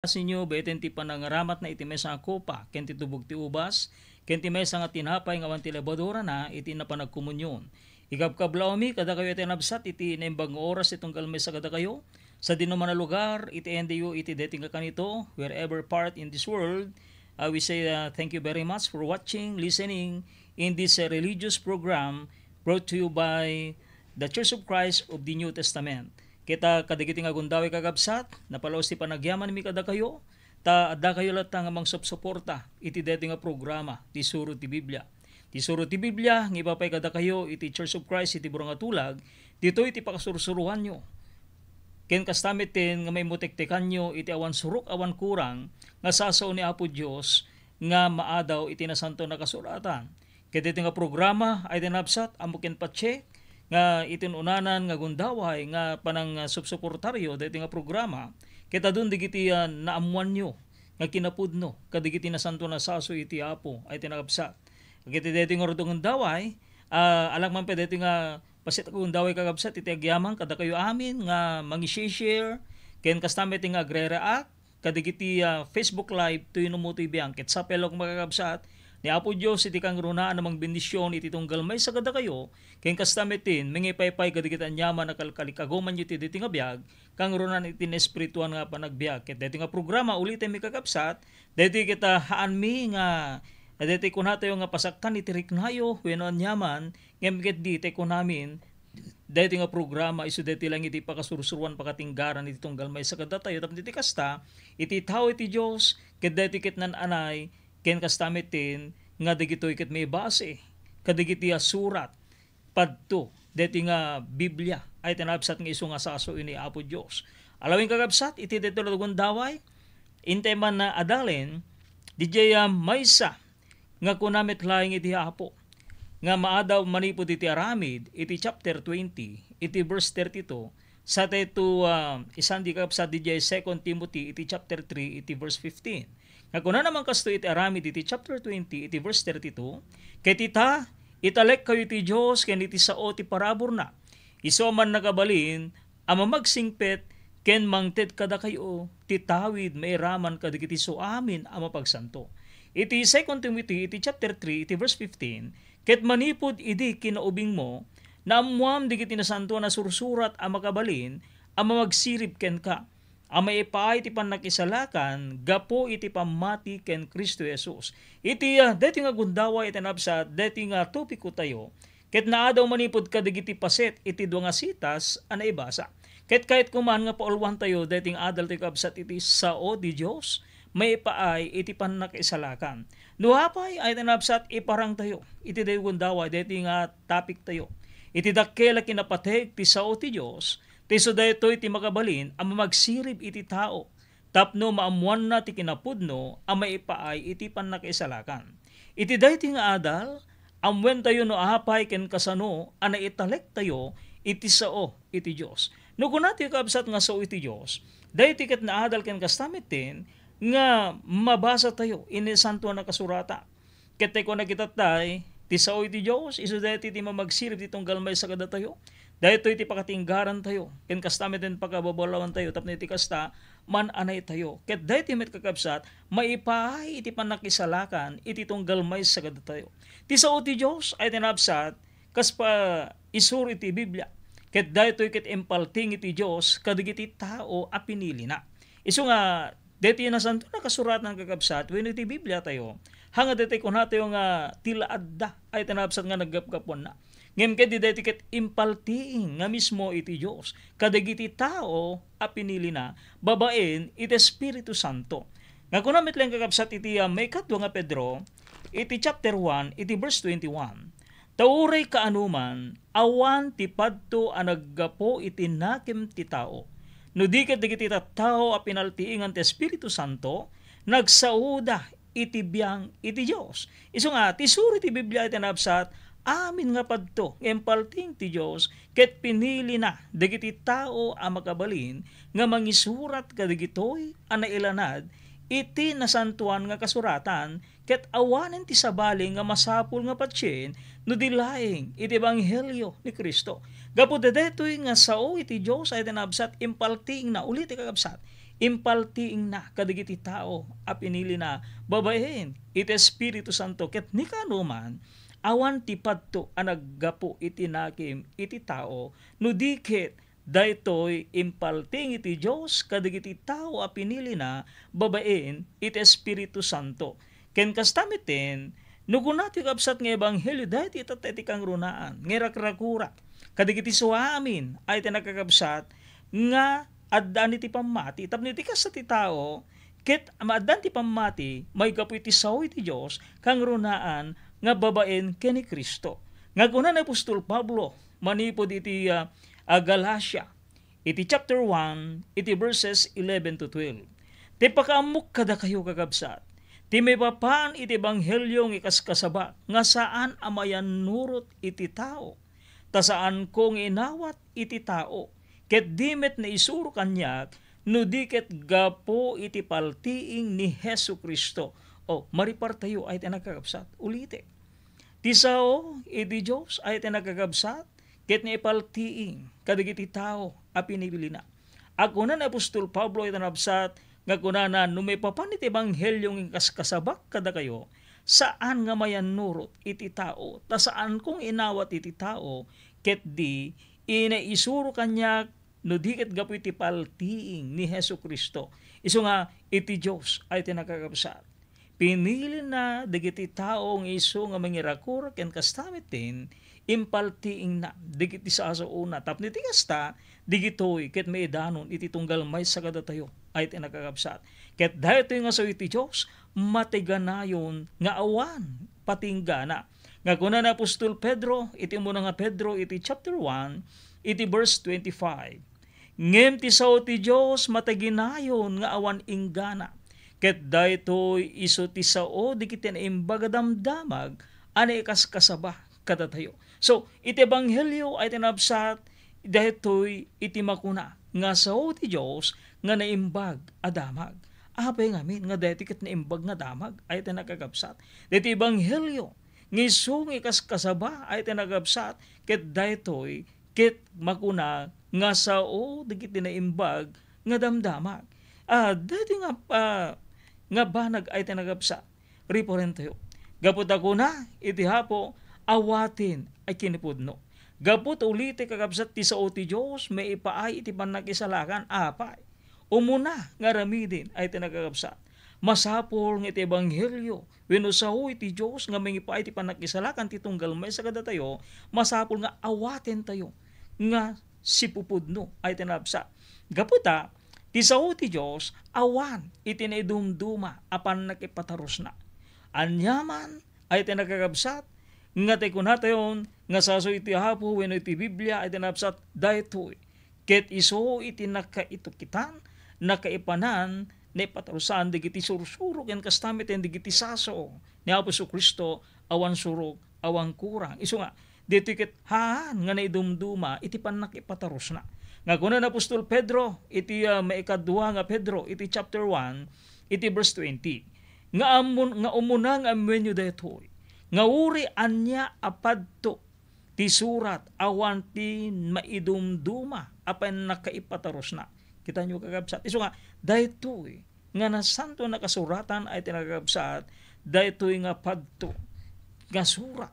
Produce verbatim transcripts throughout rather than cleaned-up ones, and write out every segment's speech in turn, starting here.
Asinyo, beten ti panangaramatna iti maysa nga kopa, ken ti tubog ti ubas, ken ti maysa nga tinapay nga awan ti lebadurana iti napan agkomunion. Ikabkablawmi kadakayo iti nabsat iti naimbag nga oras iti tunggal maysa kadakayo, sa dinuman a lugar, iti N D U, iti deti nga kanito, wherever part in this world, I will say, uh, thank you very much for watching, listening in this, uh, religious program brought to you by the Church of Christ of the New Testament. Ket, ah, kadagiti nga gundaway, kakabsat, napalaos ti panagyamanmi kadakayo, ta addakayo latta nga mangsupsuporta iti daytoy nga programa, ti Suro ti Biblia. Ti Suro ti Biblia nga ipapay kadakayo iti Church of Christ iti Burong a Tulag, ditoy ti pakasursuroanyo. Ken kasta metten nga maimutektekanyo iti awan surok, awan kurang nga sasao ni Apo Dios nga maadaw iti Nasanto a Kasuratan. Ket daytoy nga programa ay dinabsat, ammo ken patse, nga iti un-unanan nga gundaway nga panang, ah, supsuportaryo daytoy nga programa, ket adun dagiti, ah, naammoanyo nga kinapudno kadagiti nasanto a sasao iti Apo ay tinakabsat. Ket daytoy nga rudong gundaway, ah, alak man pay daytoy nga paset a gundaway, kakabsat, iti agyaman kadakayo amin nga mangi-share, ken kasta met nga agre-react kadagiti, ah, Facebook Live, Tuy no Mutoy Biang. Ket sapay laeng, kakabsat, ni Apo Dios iti kangrunaan a mangbendisyon iti tunggal maysa kadakayo, ken kasta metten, mangipaypay kadagiti aniaman a kalkalikagumanyo iti daytoy nga biag, kangrunaan iti naespirituan nga panagbiag. Ket daytoy nga programa, ulitem, kakabsat, daytoy ket, ah, haanmi nga, daytoy kunatayo nga pasakkan iti riknayo wenno aniaman, ngem ket daytoy kunamin, daytoy nga programa, isu daytoy laeng iti pakasursuroan, pakatungpalan iti tunggal maysa kadatayo. Tapno iti kasta, iti tao iti Dios, ket daytoy ket naan-anay, ken kasta metten nga dagitoy ket maibase kadagiti a surat padto daytoy nga Biblia ay tinabsat nga isu nga sasao ni Apo Dios. Alawen, kakabsat, iti daytoy nga gundaway, intay man nga adalen, didiay, ah, maysa nga kuna met laeng iti Apo, nga maadaw manipud iti aramid iti chapter twenty, iti verse thirty-two, sa daytoy, ah, isandi, kakabsat, didiay Second Timothy iti chapter three, iti verse fifteen. Nga kuna naman kasto iti aramid iti chapter twenty, iti verse thirty-two, ket ita, italekkayo iti Dios ken iti sao ti paraburna. Isu a mannakabalin a mamagsingpet ken mangted kadakayo ti tawid mairaman kadagiti isuamin a mapagsanto. Iti Second Timothy iti chapter three, iti verse fifteen, ket manipud idi kinaubingmo, naammoam dagiti nasantoan a sursurat a makabalin a mamagsirib kenka, a maipaay ti pannakisalakan gapu iti pammati ken Cristo Jesus. Iti, ah, daytoy nga gundaway iti nabsat, daytoy nga topiko tayo, ket naadaw manipud kadagiti paset iti dua nga sitas a naibasa. Ket kayatko man nga pauluantayo daytoy nga adal ti kabsat iti sao ti Dios, maipaay iti pannakaisalakan. No apay ay tinabsat, iparangtayo iti daytoy gundaway, daytoy nga topic tayo. Iti dakkel a kinapateg ti sao ti Dios, ti isu daytoy ti makabalin a mamagsirib iti tao tapno maammoanna ti kinapudno a maipaay iti pannakaisalakan. Iti daytoy nga adal, ammoentayo no apay ken kasano a naitalektayo iti sao iti Dios. No kunatayo, kabsat, nga sao iti Dios, daytoy ket naadal ken kasta metten nga mabasatayo iti Nasantoan a Kasuratan. Ket tay kuna kitattay, ti sao iti Dios, isu daytoy ti mamagsirib ti tunggal maysa kadatayo. Daytoy ti pakatungpalantayo, ken kasta met ti pakababalawantayo, tapno iti kasta, man-anaytayo. Ket daytoy met, kakabsat, maipaay iti pannakisalakan iti tunggal maysa kadatayo. Ti sao ti Dios ay tinabsat, kas pa isuro iti Biblia. Ket daytoy ket impalting iti Dios kadagiti tao a pinilina. Isu nga, daytoy Nasantoan a Kasuratan, kakabsat, wenno iti Biblia tayo, haan nga daytoy kunatayo nga ti la adda ay tinabsat nga naggapgapuanna. Ngem ket daytoy ket impaltiing nga mismo iti Dios kadagiti tao a pinilina babaen iti Espiritu Santo. Nga kuna met laeng, kakabsat, iti, ah, maikadua nga Pedro, iti chapter one, iti verse twenty-one. Ta uray kaanoman, awan ti padto a naggapu iti nakem ti tao. No di ket dagiti tattao a pinaltiingan ti Espiritu Santo, nagsaoda iti biang iti Dios. Isu nga, ti suro ti Biblia iti nabsat, amin nga padto nga impalting ti Dios, ket pinilina dagiti tao a makabalin nga mangisurat kadagitoy a nailanad iti Nasantoan nga Kasuratan, ket awanen ti sabali nga masapul nga patien no di laeng iti ebanghelio ni Cristo. Gapu daytoy nga sao iti Dios ay tinabsat, impaltiingna, ulit, kakabsat, impaltiingna kadagiti tao a pinilina babaen iti Espiritu Santo, ket ni kaanoman, awan ti padto a naggapu iti nakim iti tao, no di ket daytoy impaltiing iti Dios kadagiti tao a pinilina babaen iti Espiritu Santo. Ken kasta metten, no kunatayo, kabsat, nga ebanghelio, daytoy itatta iti kangrunaan nga irakrakura kadagiti suamin a iti nakakabsat nga addaan iti pammati. Tapno iti kasta ti tao, ket maaddaan ti pammati, maigapu iti sao iti Dios, kangrunaan nga babaen ken ni Cristo. Nga kuna ni apostol Pablo manipud iti, ah, ah, Galacia, iti chapter one, iti verses eleven to twelve. Ti pakaammok kadakayo, kakabsat, ti maipapan iti ebanghelio nga ikaskasabak nga saan a mayannurot iti tao, ta saanko nga inawat iti tao, ket di met naisuro kaniak, no di ket gapu iti paltiing ni Jesu-Cristo. O, maripartayo ay ti nakakabsat. Ulitek. Ti sao iti Dios ay ti nakakabsat, ket naipaltiing kadagiti tao a pinibilina. Kuna ni apostol Pablo iti nabsat nga kunana, no maipapan iti ebanghelio nga kaskasabak kadakayo, saan nga mayannurot iti tao, ta saanko nga inawat iti tao, ket di inaisuro kaniak, no di ket gapu iti paltiing ni Jesu-Cristo. Isu nga, iti Dios ay ti nakakabsat. Pinilina dagiti tao nga isu nga mangirakura ken kasta metten, impaltiingna dagiti sasaona. Tapno iti kasta, digitoy ket maidanon iti tunggal maysa kadatayo ay ti nakakabsat. Ket daytoy nga sao iti Dios, matiganayon nga awan patinggana. Nga kuna ni apostol Pedro iti umuna nga Pedro iti chapter one, iti verse twenty-five, Ngem ti sao ti Dios matiganayon nga awan inggana, ket daytoy isu ti sao dagiti naimbag a damdamag a naikaskasaba kadatayo. So, iti ebanghelio ay tinabsat, daytoy iti makuna nga sao ti Dios nga naimbag a damag. Apay ngamin nga daytoy ket naimbag nga damag ay ti nakakabsat? Daytoy ebanghelio nga isu nga ikaskasaba ay ti nakakabsat, ket daytoy ket makuna nga sao dagiti naimbag nga damdamag. Ah, daytoy nga, ah, nga banag ay ti nakakabsat. Riparintayo. Gapu ta kuna iti Apo, awaten a kinipudno. Gapu ta ulitek, kakabsat, ti sao ti Dios maipaay iti pannakisalakan. Apay? Umuna nga aramiden ay ti nakakabsat. Masapul nga iti ebanghelio wenno sao iti Dios nga mangipaay ti pannakisalakan ti tunggal maysa kadatayo, masapul nga awatentayo nga sipupudno ay ti nakakabsat. Gapu ta, ti sao ti Dios awan iti naidumduma a pannakipatarusna. Aniaman ay ti nakakabsat nga ti kunatayon nga sao iti Apo wenno iti Biblia ay ti nakakabsat, daytoy ket isu iti nakaitukitan, nakaipanan, naipatarusan dagiti sursuro ken kasta metten dagiti sao ni Apo Jesu-Cristo, awan surok, awan kurang. Isu nga, daytoy ket haan nga naidumduma iti pannakipatarusna. Nga kuna ni apostol Pedro iti, ah, maikadua nga Pedro iti chapter one, iti verse twenty, nga ammon, nga umuna nga ammoenyo daytoy, nga uray ania a padto ti surat awan ti maidumduma a pannakaipatarusna. Kitaenyo, kakabsat? Isu nga, daytoy nga Nasantoan a Kasuratan ay ti nakakabsat, daytoy nga padto nga surat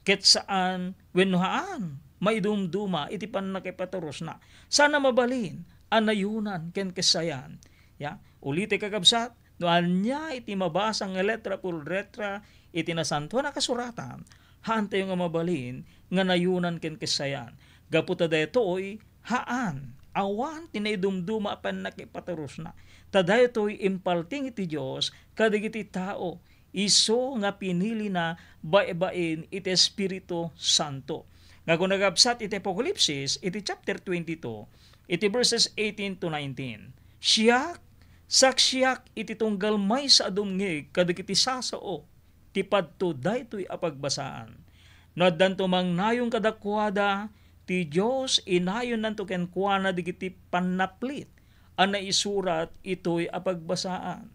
ket saan wenno haan maidumduma iti pannakaipatarusna. Saan a mabalin a nayonan ken kesayan. Ya, ulitek, kakabsat, no ania iti mabasa nga letra por letra iti Nasantoan a Kasuratan, haantayo nga mabalin nga nayonan ken kesayan. Gapu ta daytoy, haan, awan ti naidumduma a pannakaipatarusna. Ta daytoy impalting iti Dios kadagiti tao, isu nga pinilina babaen iti Espiritu Santo. Nga kuna, kakabsat, iti Apokalipsis, iti chapter twenty-two, iti verses eighteen to nineteen, Siak, saksiak iti tunggal maysa a dumngeg kadagiti sasao ti padto daytoy a pagbasaan. No addanto mangnayon kadakuada, ti Dios inayonnanto kenkuana dagiti pannaplit a naisurat itoy a pagbasaan.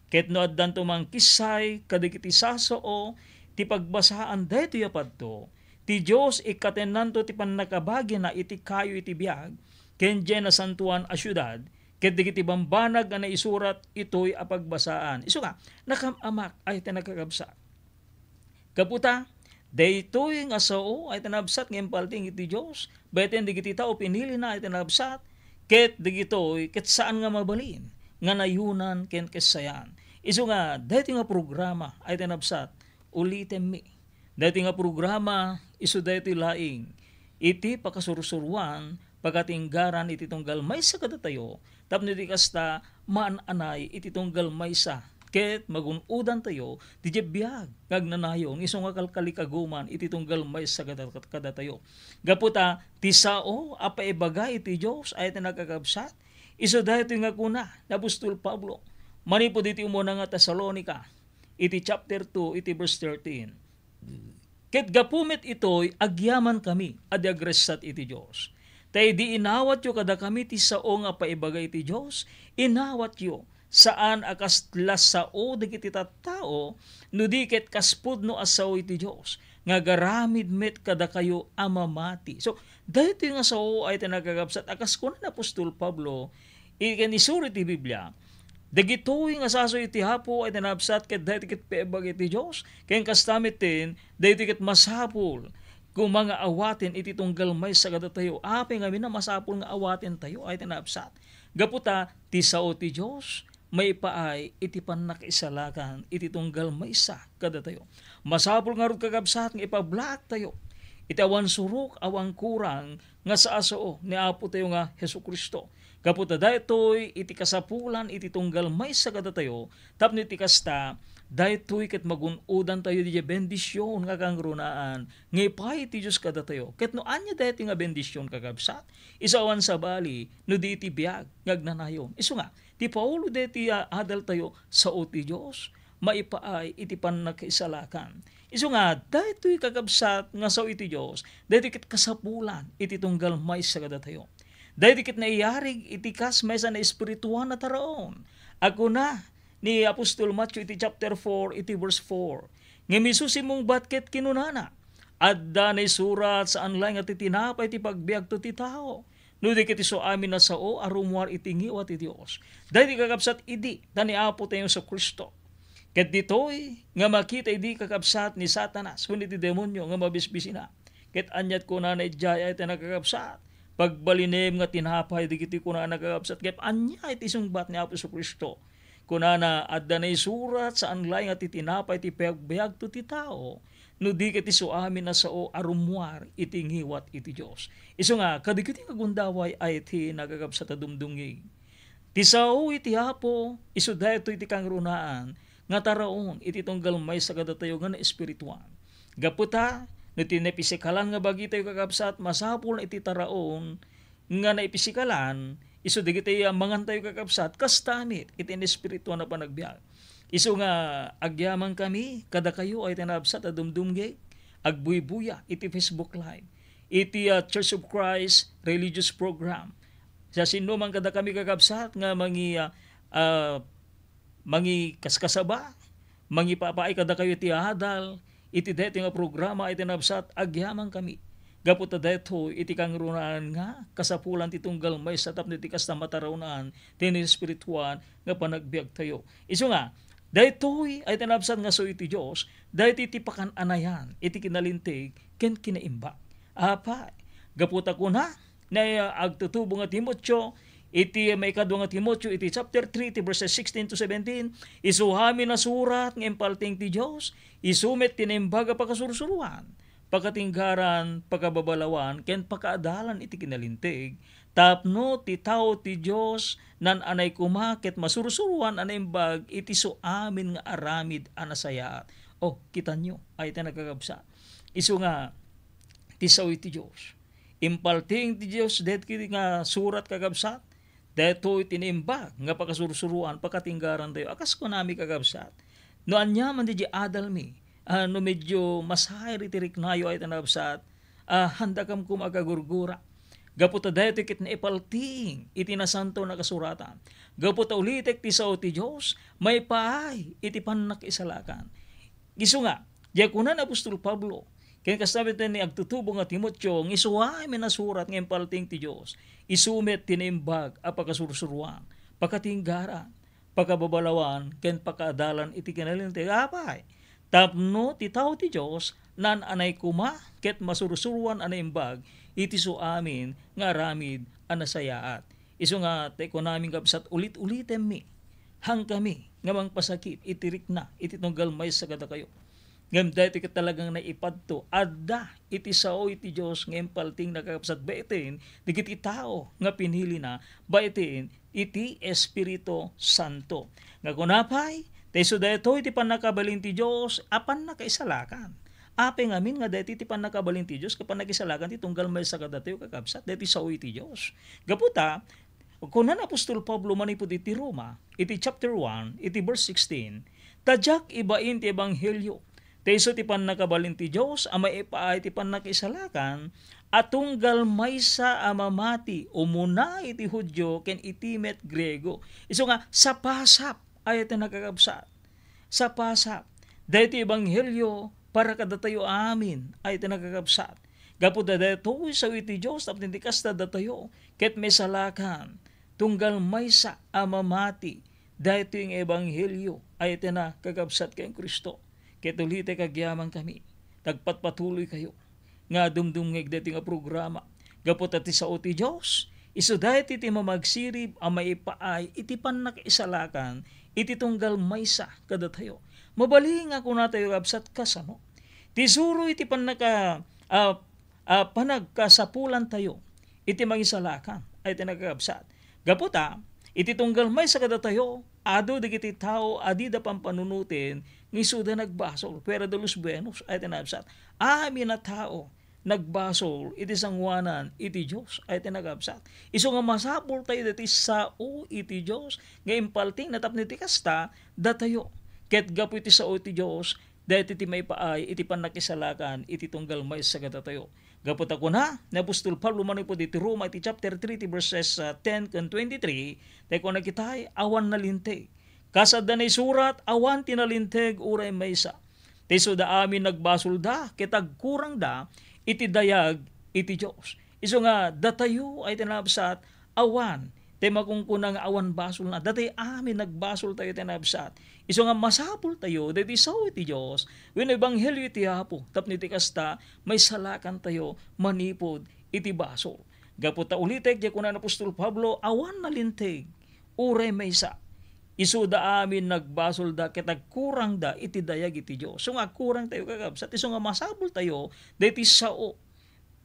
Ket no addanto mangkissay kadagiti sasao ti pagbasaan daytoy a padto, ti Dios ikkatennanto ti pannakabagina iti kayo iti biag ken diay nasantoan a siudad, ket dagiti bambanag nga naisurat itoy a pagbasaan. Isu nga, nakam-amak ay ti nagkakabsat. Gapu ta, daytoy nga sao ay ti nabsat nga impalting iti Dios, baeten dagiti tao pinilina ay ti nabsat, ket dagitoy ket saan nga mabalin nga nayonan ken kasayan. Isu nga, daytoy nga programa ay ti nabsat, ulitemmi. Daytoy nga programa, isu daytoy laeng iti pakasursuruan, pakatinggaran iti tunggal maysa kadatayo, tapno iti kasta, maan-anay iti tunggal maysa, ket magun-odantayo ti biag nga agnanayon, isu nga kalkalikaguman iti tunggal maysa kada-, kadatayo. Gapu ta, ti sao a paibaga iti Dios ay ti nagkakabsat, isu daytoy nga kuna ni apostol Pablo manipud iti umuna nga Tesalonica, iti chapter two, iti verse thirteen. Ket gapu met itoy, agyamankami a di agressat iti Dios. Ta idi inawatyo kadakami ti sao nga paibaga iti Dios, inawatyo, saan a kasla sao dagiti tattao, no di ket kas pudno a sao iti Dios, nga agaramid met kadakayo a mamati. So, daytoy nga sao ay ti nagkakabsat, a kas kuna ni apostol Pablo, ken isuro ti Biblia, dagitoy nga sasaw iti Apo ay ti nabsat ket daytoy ket paibaga iti Dios. Ken kasta metten, daytoy ket masapul koma nga awaten iti tunggal maysa kadatayo. Apay ngamin a masapul nga awatentayo ay ti nabsat? Gapu ta ti sao ti Dios maipaay iti pannakaisalakan iti tunggal maysa kadatayo. Masapul ngarud, kakabsat, nga ipablaaktayo iti awan surok, awan kurang nga saasao ni Apotayo nga Jesu-Cristo. Gapu ta daytoy iti kasapulan iti tunggal maysa kadatayo, tapno iti kasta, daytoy ket magun-odantayo diay bendision nga kangrunaan nga ipaay ti Dios kadatayo. Ket no ania daytoy nga bendision, kakabsat, isu awan sabali no di iti biag nga agnanayon. Isu nga, ti Paolo daytoy a adaltayo, sao ti Dios, maipaay iti pannakaisalakan. Isu nga, daytoy, kakabsat, nga sao iti Dios, daytoy ket kasapulan iti tunggal maysa kadatayo. Daytoy ket naiyarig iti kas maysa nga espirituan a taraon. A kuna ni apostol Mateo iti chapter four, iti verse four, ngem isu simmungbat ket kinunana, "Adda naisurat, saan laeng nga ti tinapay ti pagbiagto ti tao, no di ket isu amin a sao a rummuar iti ngiwat ti Dios." Daytoy, kakabsat, idi ta ni Apotayo Jesu-Cristo. Ket ditoy nga makita idi, kakabsat, ni Satanas wenno iti demonio nga mabisbisina. Ket aniat kunana idiay ay ti nagkakabsat, "Pagbalinem nga tinapay dagiti kunana, kakabsat, ket ania iti sungbat ni Apo Jesu-Cristo?" Kunana, "Adda naisurat, saan laeng nga ti tinapay ti pagbiagto ti tao, no di ket isu amin a sao a rummuar iti ngiwat iti Dios." Isu nga, kadagiti nga gundaway ay ti nagkakabsat a dumdumngeg, ti sao iti Apo, isu daytoy ti kangrunaan nga taraon iti tunggal maysa kadatayo nga naespirituan. Gapu ta, no ti napisikalan nga bagitayo, kakabsat, masapul iti taraon nga napisikalan, isu dagiti a mangantayo, kakabsat, kasta met iti naespirituan a panagbiag. Isu nga agyamankami kadakayo ay ti nabsat a dumdumngeg, agbuybuya iti Facebook Live, iti, ah, Church of Christ religious program. Sa sino man kadakami, kakabsat, nga mangi-, ah, ah, mangikaskasaba, mangipapaay kadakayo ti adal iti daytoy nga programa ay ti nabsat, agyamankami. Gapu ta daytoy iti kangrunaan nga kasapulan ti tunggal maysa tapno iti kasta, matarawnan ti naespirituan nga panagbiagtayo. Isu nga, daytoy ay ti nabsat nga sao iti Dios, daytoy ti pakan-anayan iti kinalinteg ken kinaimbag. Apay, gapu ta kuna, na agtutubo nga Timoteo, iti maikadua nga Timoteo, iti chapter three, iti verses sixteen to seventeen, "Isu amin a surat nga impalting ti Dios, isu met ti naimbag a pakasursuroan, pakatinggaran, pakababalawan, ken pakaadalan iti kinalinteg, tapno ti tao ti Dios naan-anay koma ket masursuroan a naimbag iti isu amin nga aramid a nasayaat." Oh, kitanyo, ay ti nagkakabsat. Isu nga, ti sao iti Dios. Impalting ti Dios daytoy nga surat, kakabsat, daytoy ti naimbag nga pakasursuroan, pakatinggarantayo. A kas kunami, kakabsat, no ania man diay adalmi, ah, no medyo masayro ti riknayo ay ti nabsat, ah, handakam koma a kagurgura. Gapu ta daytoy ket naipalting iti Nasanto a Kasuratan. Gapu ta ulitek, ti sao ti Dios maipaay iti pannakaisalakan. Isu nga, diay kuna ni apostol Pablo, Ken kasta met ni agtutubo nga Timoteo, nga isu amin a surat nga impalting ti Dios. Isu met ti naimbag a pakasursuroan, pakatinggaran, pakababalawan, ken pakaadalan iti kinalinteg. Apay, tapno ti tao ti Dios, naan-anay koma ket masursuroan a naimbag iti isu amin nga aramid a nasayaat. Isu nga, ta kunami, kabsat, ulit-ulitemmi, hankami nga mangpasakit iti rikna iti tunggal maysa kadakayo. Ngem daytoy ket talagang naipadto, adda iti sao iti Dios nga impaltingna, kakabsat, baeten dagiti tao nga pinilina, baeten iti Espiritu Santo. Nga kuna pay, ta isu daytoy ti pannakabalin ti Dios a pannakaisalakan. Apay ngamin nga daytoy ti pannakabalin ti Dios ket pannakaisalakan ti tunggal maysa kadatayo, kakabsat, daytoy sao iti Dios. Gapu ta, kuna ni apostol Pablo manipud iti Roma, iti chapter one, iti verse sixteen, "Ta diak ibain ti ebanghelio, ta isu ti pannakabalin ti Dios a maipaay ti pannakaisalakan a tunggal maysa a mamati, umuna iti Judio ken iti met Griego." Isu nga, sapasap, ay ti nakakabsat. Sapasap, daytoy ebanghelio para kadatayo amin, ay ti nakakabsat. Gapu ta daytoy sao iti Dios, tapno iti kasta datayo ket maisalakan, tunggal maysa a mamati, daytoy nga ebanghelio, ay ti nakakabsat ken Cristo. Ket ulitek, agyamankami, tagpatpatuloykayo nga dumdumngeg daytoy nga programa. Gapu ta ti sao ti Dios, isu daytoy ti mamagsirib a maipaay iti pannakaisalakan iti tunggal maysa kadatayo. Mabalin nga kunatayo, kabsat, kasano? Ti suro iti pannaka-, a, a, panagkasapulantayo iti mangisalakan, ay ti nakakabsat. Gapu ta, iti tunggal maysa kadatayo, adu dagiti tao a dida pampanunoten nga isuda nagbasol, fuera de los buenos, ay ti nakabsat. Amin a tao nagbasol iti sangoanan iti Dios, ay ti nakabsat. Isu nga masapultayo daytoy sao iti Dios nga impaltingna tapno iti kasta, datayo. Ket gapu iti sao iti Dios, daytoy ti maipaay iti pannakisalakan iti tunggal maysa kadatayo. Gapu ta kuna ni apostol Pablo manipud iti Roma iti chapter three, iti verses, ah, ten ken twenty-three, ta kuna kitay, awan nalinteg. Kas adda naisurat, awan ti nalinteg uray maysa. Ta isuda amin nagbasolda, ket agkurangda iti dayag iti Dios. Isu nga, datayo ay ti nakabsat, awan ti makunkuna nga awan basolna. Datayo amin nagbasoltayo ti nakabsat. Isu nga, masapultayo daytoy sao iti Dios wenno ebanghelio iti Apo, tapno iti kasta, maisalakantayo manipud iti basol. Gapu ta ulitek, diay kuna ni apostol Pablo, awan nalinteg uray maysa. Isuda amin nagbasolda ket agkurangda iti dayag iti Dios. Isu nga agkurangtayo, kakabsat, isu nga masapultayo daytoy sao,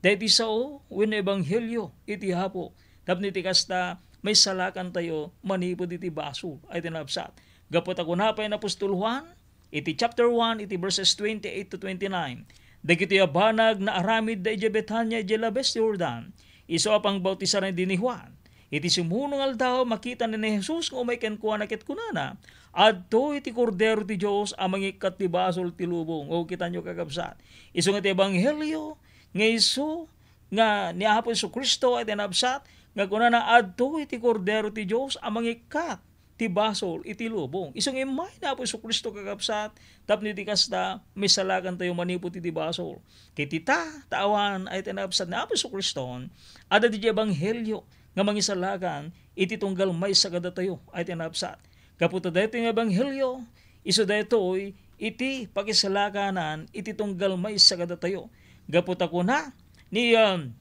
daytoy sao wenno ebanghelio iti Apo, tapno iti kasta, maisalakantayo manipud iti basol, ay ti nakabsat. Gapu ta kuna pay ni apostol Juan, iti chapter one, iti verses twenty-eight to twenty-nine, dagitoy a banag naaramidda idiay Betania, idiay labes ti Jordan, isu a pangbautisaran idi ni Juan. Iti sumuno nga aldaw, makitana ni Jesus nga umay kenkuana ket kunana, "Adtoy ti Kordero ti Dios a mangikkat ti basol ti lubong." O, kitanyo, kakabsat. Isu nga ti ebanghelio nga isu nga ni Apo Jesu-Cristo ay ti nakabsat, nga kunana, "Adtoy ti Kordero ti Dios a mangikkat ti basol iti lubong." Isu nga immay ni Apo Jesu-Cristo, kakabsat, tapno iti kasta, maisalakantayo manipud iti basol. Ket ita, ta awan ay ti nakabsat ni Apo Jesu-Cristo, adda diay ebanghelio nga mangisalakan iti tunggal maysa kadatayo ay ti nakabsat. Gapu ta daytoy nga ebanghelio, isu daytoy iti pakisalakanan iti tunggal maysa kadatayo. Gapu ta kuna ni, um,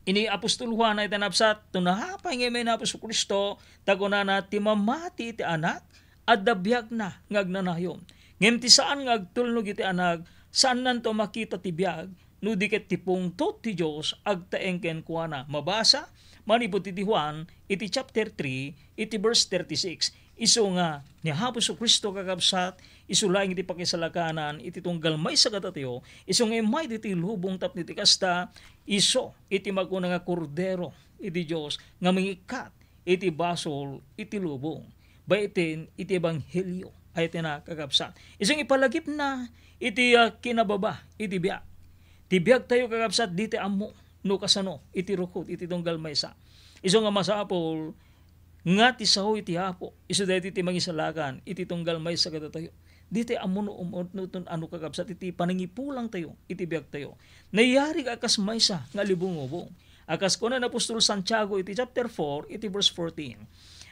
ini apostol Juan ay ti nakabsat, "No napay nga immay ni Apo Jesu-Cristo, ta kunana, 'Ti mamati iti Anak, adda biagna nga agnanayon. Ngem ti saan nga agtulnog iti Anak, saannanto a makita ti biag, no di ket ti pungtot ti Dios agtaeng kenkuana.'" Mabasa manipud iti Juan, iti chapter three, iti verse thirty-six. Isu nga ni Apo Jesu-Cristo, kakabsat, isu laeng iti pakisalakanan iti tunggal maysa kadatayo, isu nga immay ditoy lubong tapno iti kasta, isu iti makuna nga Kordero iti Dios nga mangikkat iti basol iti lubong, baeten iti ebanghelio ay ti nakakabsat. Isu nga ipalagipna iti, ah, kinababa iti biag. Ti biagtayo, kakabsat, dita ammo no kasano iti rukod iti tunggal maysa. Isu nga masapul nga ti sao iti Apo, isu daytoy ti mangisalakan iti tunggal maysa kadatayo. Dita ammo no, um, no, no, ano, kakabsat, iti panangipulangtayo iti biagtayo. Nayarig a kas maysa nga libungubo. A kas kuna ni apostol Santiago iti chapter four, iti verse fourteen,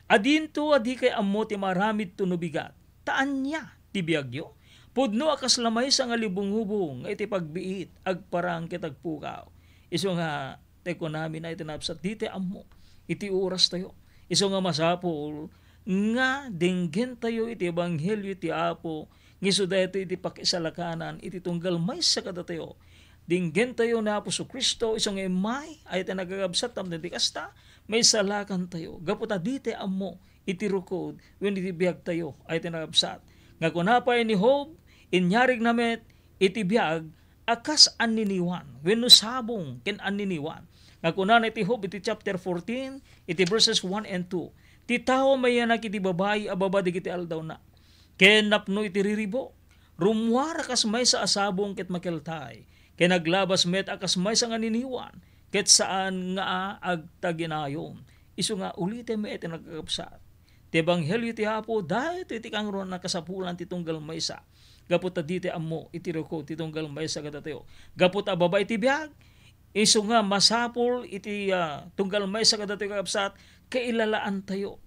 "Adinto a dikay ammo ti maaramidto no bigat, ta ania ti biagyo? Pudno a kasla maysa nga libungubo nga iti pagbiit, agparang ket agpukaw." Isu nga, tay kunami, ay ti nabsat, dita ammo iti orastayo. Isu nga masapul nga dinggentayo iti ebanghelio ti Apo, nga isu daytoy iti pakisalakanan iti tunggal maysa kadatayo. Dinggentayo ni Apo Jesu-Cristo, isu nga immay, ay ti nagagabsat, tapno iti kasta, maisalakantayo. Gapu ta dita ammo iti rukod wenno iti biagtayo, ay ti nagagabsat. Nga kuna pay ni Job, inyarigna met iti biag a kas anniniwan wenno sabong ken anniniwan. Nga kunana iti Job iti chapter fourteen, iti verses one and two, "Ti tao mayanak iti babai a baba dagiti aldawna, ken napno iti riribuk. Rummuar a kas maysa a sabong ket makeltay, ken aglabas met a kas maysa nga anniniwan, ket saan nga agtaginayon." Isu nga, ulitem met ti nagkakabsat. Ti ebanghelio ti Apo, daytoy ti kangrunan a kasapulan ti tunggal maysa. Gapu ta dita ammo iti rukod ti tunggal maysa kadatayo. Gapu ta baba iti biag, isu nga masapul iti, ah, tunggal maysa kadatayo, kakabsat, kailalaantayo.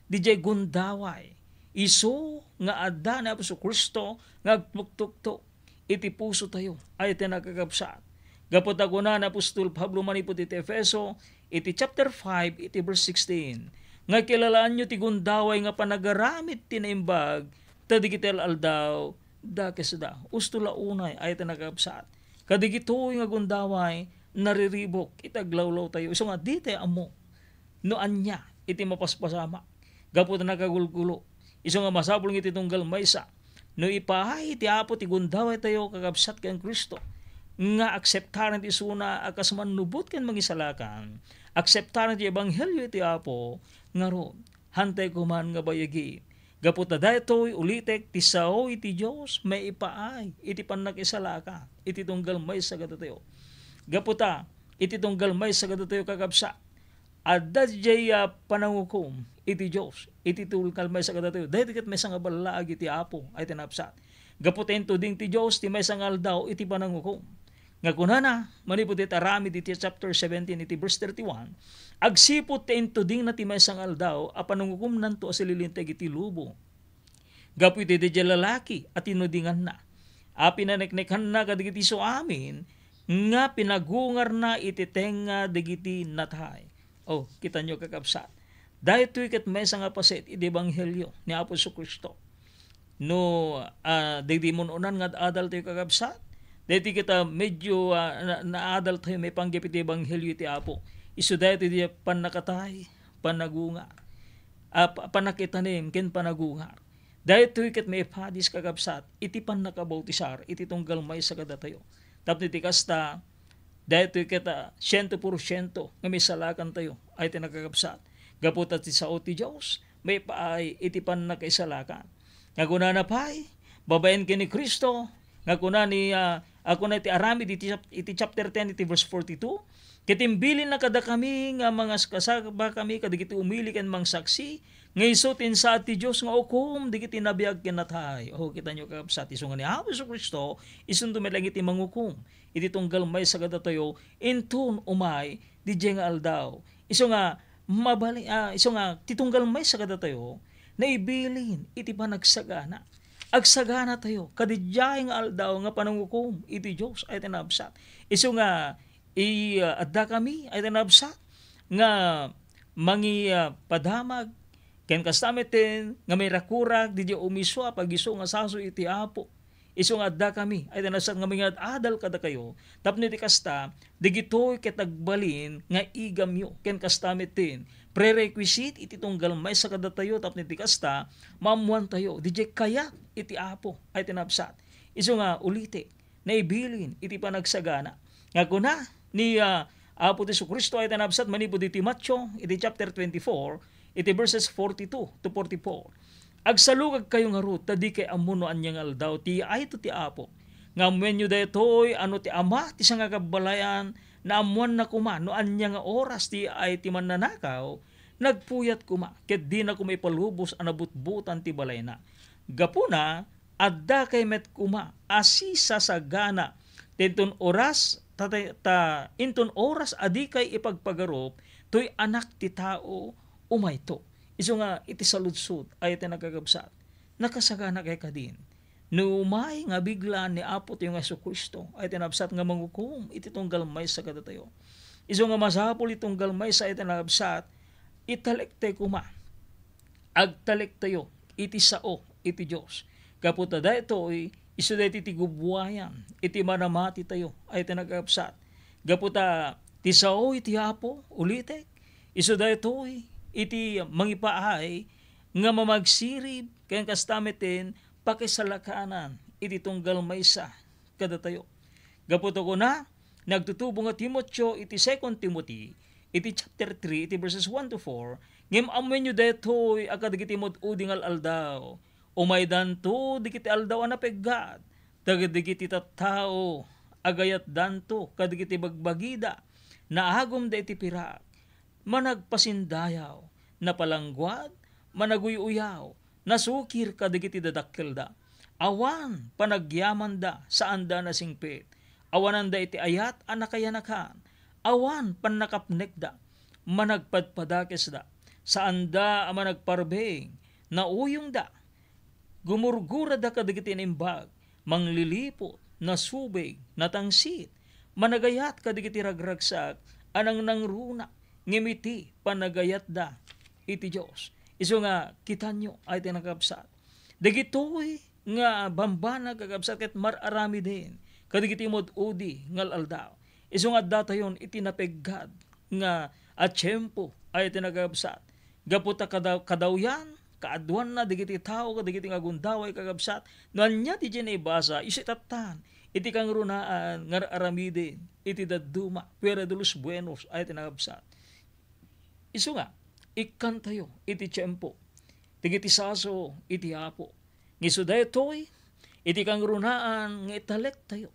Didiay gundaway. Isu nga adda ni Apo Jesu-Cristo nga agtuktukto iti pusotayo, ay ti nagkakabsat. Gapu ta kuna ni apostol Pablo manipud iti Efeso, iti chapter five, iti verse sixteen, nga kilalaanyo ti gundaway nga panagaramid ti naimbag, ta dagiti al-aldaw, dakesda. Usto la unay, ay ti nagkakabsat. Kadagitoy nga gundaway, nariribuk iti aglawlawtayo. Isu nga, dita ammo no ania iti mapaspasamak gapu ta nakagulgulo. Isu nga masapul nga iti tunggal maysa, no ipaay ti Apo ti gundawaytayo, kakabsat, ken Cristo, nga akseptaren ti isuna a kas mannubot ken mangisalakan, akseptaren ti ebanghelio ti Apo, ngarud, hantay koman nga bayagi. Gapu ta daytoy, ulitek, ti sao iti Dios maipaay iti pannakisalakan iti tunggal maysa kadatayo. Gapu ta, iti tunggal maysa kadatayo, kakabsat, adda diay, ah, panangukom iti Dios iti tunggal maysa kadatayo. Daytoy ket maysa nga ballaag iti Apo, ay ti nabsat. Gapu ta intuding ti Dios ti maysa nga aldaw iti panangukom. Nga kunana, manipud iti aramid iti chapter seventeen, iti verse thirty-one, "Agsipud ta intudingna ti maysa nga aldaw a panangukomnanto a sililinteg iti lubong." Gapu iti daydiay lalaki a tinudinganna a pinaneknekanna kadagiti isu amin nga pinagungarna iti tengnga dagiti natay. Oh, kitanyo, kakabsat. Daytoy ket maysa nga paset iti ebanghelio ni Apo Jesu-Cristo. No, ah, daydi mun-unan nga ad-adaltayo, kakabsat, daytoy ket, ah, medyo, ah, na-, naadaltayo maipanggep iti ebanghelio ti Apo. Isu daytoy ti pannakatay, panagungar, ah, pa-, pannakitanem ken panagungar. Daytoy ket maipadis, kakabsat, iti pannakabautisar iti tunggal maysa kadatayo. Tapno iti kasta, daytoy ket, ah, siento porsiento nga maisalakantayo, ay ti nakakabsat. Gapu ta ti sao ti Dios maipaay iti pannakaisalakan. Nga kunana pay, babaen ken ni Cristo, nga kuna ni, ah, a kuna iti aramid iti chap-, iti chapter ten, iti verse forty-two, "Ket imbilinna kadakami nga mangaskasabakami kadagiti umili ken mangsaksi, nga isu ti insaad ti Dios nga ukom dagiti nabiag ken natay." O, kitanyo, kakabsat, isu nga ni Apo Jesu-Cristo, isunto met laeng iti mangukom iti tunggal maysa kadatayo, inton umay didiay nga aldaw. Isu nga mabali-, ah, isu nga ti tunggal maysa kadatayo, naibilin iti panagsagana. Agsaganatayo kadidiay nga aldaw nga panangukom iti Dios ay ti nabsat. Isu nga i-, ah, addakami ay ti nabsat nga mangi-, ah, padamag, ken kasta met nga mairakurak didiay umisu a pagisu nga sasu iti Apo. Isu nga addakami ay ti nabsat nga mangad-adal kadakayo, tapno iti kasta, dagitoy ket agbalin nga igamyo, ken kasta met ti prerequisite iti tunggal maysa kadatayo, tapno iti kasta, maammoantayo didiay kayat iti Apo ay ti nabsat. Isu nga uliti, naibilin iti panagsagana. Nga kuna ni, ah, Apo Jesu-Cristo ay ti nabsat manipud iti Mateo, iti chapter twenty-four, iti verses forty-two to forty-four. Agsalugagkayo ngarud ta dikay ammo no ania nga aldaw ti yaayto ti Apo. Nga ammoenyo daytoy a no ti ama ti sangakabbalayan, naammoanna koma no ania nga oras ti yaay ti mannanakaw, nagpuyat koma, ket dina koma ipalubos a nabutbutan ti balayna. Gapuna, Addakay met koma a sisasagana, ta inton oras, ta, ta, ta inton oras a dikay ipagpagarup, toy Anak ti Tao umayto. Isu nga iti saludsod, ay ti nagkakabsat, nakasaganakay kadin? No umay nga bigla ni Apo tayo nga Jesu-Cristo, ay ti nabsat nga mangukom iti tunggal maysa kadatayo. Isu nga masapul iti tunggal maysa, ay ti nabsat, italektayo koma. Agtalektayo iti sao iti Dios. Gapu ta daytoy, isu daytoy ti gubuayan iti manamatitayo, ay ti nagkakabsat. Gapu ta ti sao iti Apo, ulitek, isu daytoy iti mangipaay nga mamagsirib ken kasta met ti pakisalakanan iti tunggal maysa kadatayo. Gapu ta kuna, nagtutubo nga Timoteo iti Second Timothy, iti chapter three, iti verses one to four, ngem ammoenyo daytoy a kadagiti mud-udi nga al-aldaw, umaydanto dagiti aldaw a napeggad, dagiti tattao, agayatdanto kadagiti bagbagida, naagumda iti pirak, managpasindayaw, napalangguad, managuy-uyaw, nasukir kadagiti dadakkelda. Awan panagyamanda, saanda nasingpet. Awananda iti ayat a nakayanakan. Awan pannakapnekda, managpadpadakesda. Saanda a managparbeng, nauyongda. Gumurgurada kadagiti naimbag, mangliliput, nasubig, natangsit, managayat kadagiti ragragsak a nangnangruna, ngem iti panagayatda iti Dios. Isu nga, kitanyo, ay ti nakabsat. Dagitoy nga bambanag, kakabsat, ket mar-aramiden kadagiti mud-udi nga al-aldaw. Isu nga addatayon iti napeggad nga a tiempo, ay ti nagkakabsat. Gapu ta kadaw-, kadawyan, kaaduanna dagiti tao, kadagiti nga agundaway, kakabsat, no ania ti diay naibasa, isu itattan iti kangrunaan nga ar-aramiden iti dadduma, fuera de los buenos, ay ti nagkakabsat. Isu nga, ikkantayo iti tiempo, dagiti saso iti Apo. Ngisu daytoy, iti kangrunaan nga italektayo.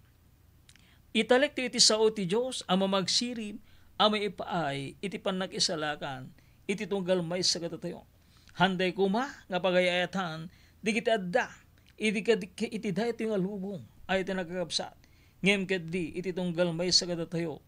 Italektayo iti sao ti Dios a mamagsirib a maipaay iti pannakisalakan iti tunggal maysa kadatayo. Handay koma nga pagayayatan dagiti adda iti kad-, iti daytoy nga lubong, ay ti nagkakabsat. Ngem ketdi iti tunggal maysa kadatayo,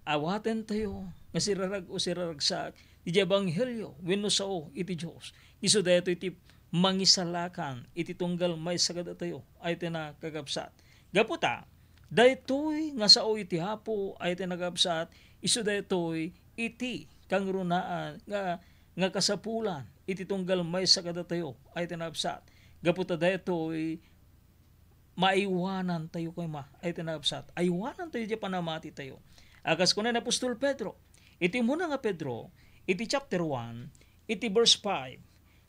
awatentayo nga sirarag-o siraragsak ti ebanghelio wenno sao iti Dios. Isu daytoy ti mangisalakan iti tunggal maysa kadatayo, ay ti nakakabsat. Gapu ta, daytoy nga sao iti Apo, ay ti nakakabsat, isu daytoy iti kangrunaan nga, nga kasapulan iti tunggal maysa kadatayo, ay ti nakakabsat. Gapu ta daytoy, maaywanantayo koma, ay ti nakabsat. Aywanantayo diay panamatitayo. A kas kuna ni apostol Pedro, iti umuna nga Pedro, iti chapter one, iti verse five,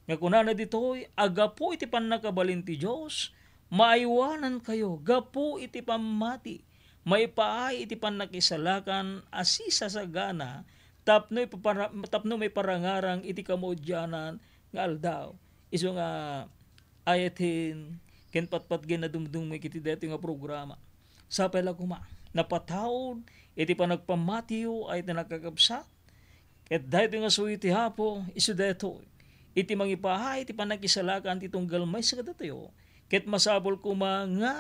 nga kunana ditoy, a gapu iti pannakabalin ti Dios, maaywanankayo gapu iti pammati, maipaay iti pannakisalakan a sisasagana tapno ipapara-, tapno maiparangarang iti kamaudianan nga aldaw. Isu nga, ayaten ken patpatgen a dumdumngeg iti daytoy nga programa. Sapay la koma, napataud iti panagpammatiyo, ay ti nakakabsat. Ket daytoy nga suyo ti Apo, isu daytoy iti mangipaay ti pannakisalakan ti tunggal maysa kadatayo. Ket masapul koma nga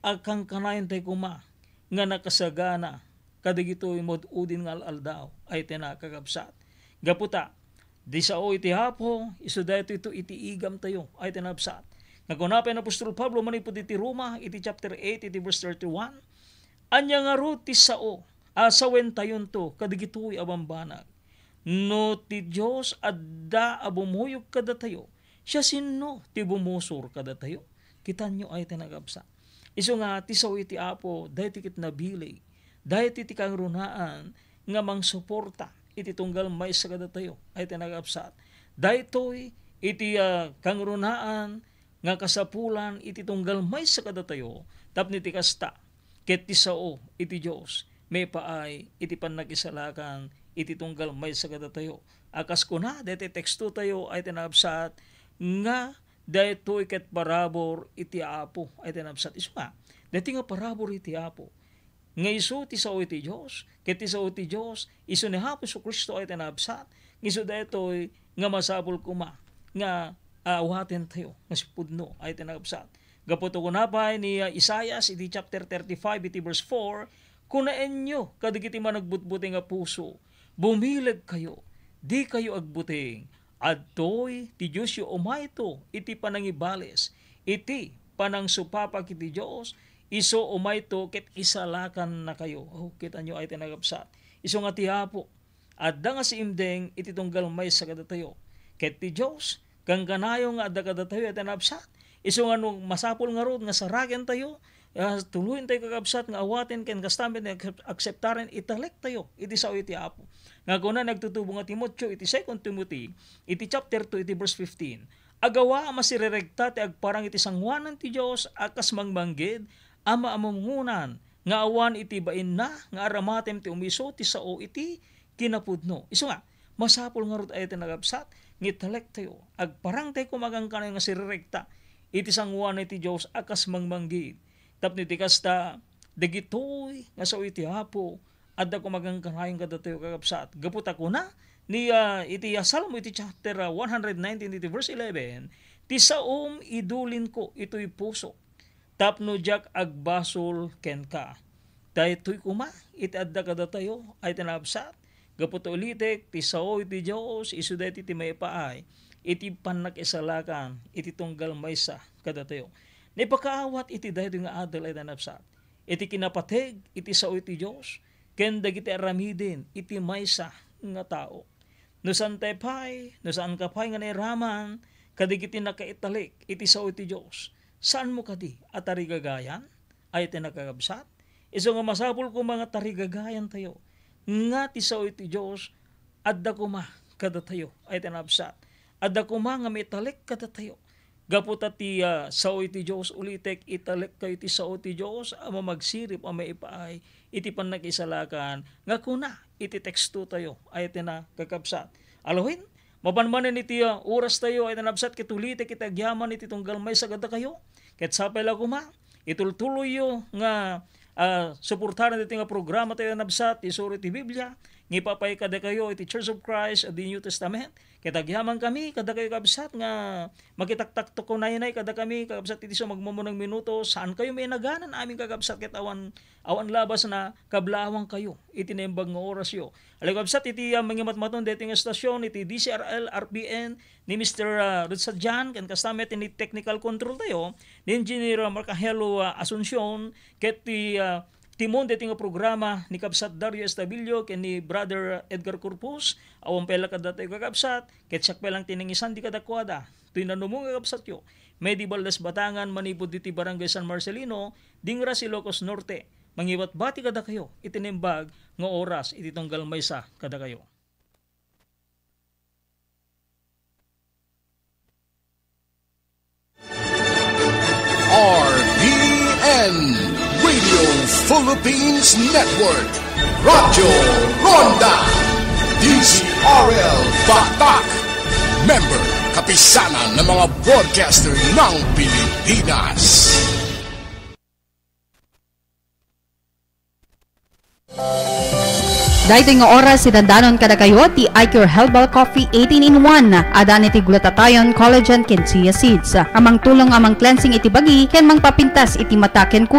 agkankanayontayo koma nga nakasagana kadagitoy mud-udin nga al-aldaw, ay ti nakakabsat. Gapu ta, di sao iti Apo, isu daytoy to iti igamtayo, ay ti nakabsat. Nga kuna pay ni apostol Pablo manipud iti Roma, iti chapter eight, iti verse thirty-one, ania ngarud ti sao a sawentayonto kadagitoy a bambanag? No ti Dios adda a bumuyog kadatayo, siasino ti bumusor kadatayo? Kitanyo, ay ti nakabsat. Isu nga, ti sao iti Apo, daytoy ket nabileg, daytoy ti kangrunaan nga mangsuporta iti tunggal maysa kadatayo, ay ti nakabsat. Daytoy iti, ah, kangrunaan nga kasapulan iti tunggal maysa kadatayo, tapno iti kasta, ket ti sao iti Dios maipaay iti pannakisalakan iti tunggal maysa kadatayo. A kas kuna daytoy tekstotayo, ay ti nakabsat, nga daytoy ket parabur iti Apo, ay ti nakabsat. Isu nga, daytoy nga parabur iti Apo. Nga isu ti sao iti Dios, ket ti sao iti Dios, isu ni Apo Jesu-Cristo, ay ti nakabsat. Nga isu daytoy nga masapul koma nga awatentayo nga sipudno, ay ti nakabsat. Gapu ta kuna pay ni, ah, Isaias iti chapter thirty-five, iti verse four, "Kunaenyo kadagiti managbutbuteng a puso, 'Bumilegkayo, dikayo agbuteng. Adtoy ti Diosyo umayto iti panangibales, iti panangsupapag iti Dios, isu umayto ket isalakannakayo." Oh, kitanyo ay ti nagabsat. Isu nga ti Apo, adda nga siimdeng iti tunggal maysa kadatayo. Ket ti Dios, kankanayo nga adda kadatayo iti nabsat. Isu nga no masapul ngarud nga sarakentayo, ah, tuloyentayo kakabsat nga awaten ken kasta met nga aksep-, akseptaren, italektayo iti sao iti Apo. Nga kuna ni agtutubo nga Timoteo iti Second Timothy, iti chapter two, iti verse fifteen, "Agawa a masirerekta ti agparang iti sangoanan ti Dios a kas mangmangged a maamungonan nga awan iti bainna nga aramatem ti umiso ti sao iti kinapudno." Isu nga, masapul ngarud ay ti nagabsat, nga italektayo, agparangtayo koma kankanayo nga sirerekta iti sangoanan ti Dios a kas mangmangged. Tapno iti kasta, dagitoy nga sao iti Apo, adda koma kankanayon kadatayo kakabsat. Gapu ta kuna, ni, ah, iti, ah, Salmo iti chapter, ah, one hundred nineteen, iti verse eleven, "Ti saom idulinko itoy puso, tapno diak agbasol kenka." Daytoy koma iti adda kadatayo ay ti nabsat. Gapu ta ulitek, ti sao iti Dios, isu daytoy ti maipaay iti pannakisalakan iti tunggal maysa kadatayo. Naipakaawat iti daytoy nga adal ay ti nabsat. Iti kinapateg iti sao iti Dios, ken dagiti aramiden iti maysa nga tao. No saantay pay, no saanka pay nga nairaman kadagiti nakaitalek iti sao iti Dios, saanmo kadi a tarigagayan ay ti nakakabsat? Isu nga masapul koma nga tarigagayantayo nga ti sao iti Dios adda koma kadatayo ay ti nabsat. Adda koma nga maitalek kadatayo. Gapu ta ti, ah, sao iti Dios, ulitek, italekkayo iti sao iti Dios a mamagsirib a maipaay iti pannakisalakan nga kuna iti tekstotayo ay ti nakakabsat. Alawen, mapan manen iti, ah, orastayo ay ti nabsat ket ulitek iti agyaman iti tunggal maysa kadakayo. Ket sapay la koma, itultuloyyo nga, ah, suportaren daytoy nga programatayo a nabsat, ti Isuro iti Biblia, nga ipapaay kadakayo iti Church of Christ of the New Testament. Ket agyamankami kadakayo, kabsat, nga makitaktakto ko naynay kadakami, kabsat, iti sumagmammunang minuto, saankayo mainaganan amin, kakabsat, ket awan, awan labasna, kablaawankayo iti naimbag nga orasyo. Ala, kabsat, iti, ah, mangimatmaton daytoy nga estasyon, iti D C R L R P N, ni Mister, ah, Ruth Sadian, ken kasta met ni technical control tayo, ni Engineer, ah, Mark Angelo, ah, Asuncion, ket ti, ah, timon daytoy nga programa ni Kabsat Dario Estabillo ken ni Brother Edgar Corpus. Awan pay la kadatayo, kakabsat, ket siak pay lang ti nangisandi kadakuada. Toy nanumong nga kabsatyo, Medi Valdez Batangan, manipud ditoy Barangay San Marcelino, Dingaras, Ilocos Norte. Mangibatbati kadakayo iti naimbag nga oras iti tunggal maysa kadakayo. R P N, Radio Philippines Network, Radyo Ronda, D Z R L Batak, member, Kapisanan ng mga Broadcaster ng Pilipinas. Daytoy nga oras, idandanon kadakayo ti iCure Herbal Coffee eighteen in one. Adan iti glutathione, collagen, ken chia seeds a mangtulong a mang-cleansing iti bagi ken mangpapintas iti mata ken kuda.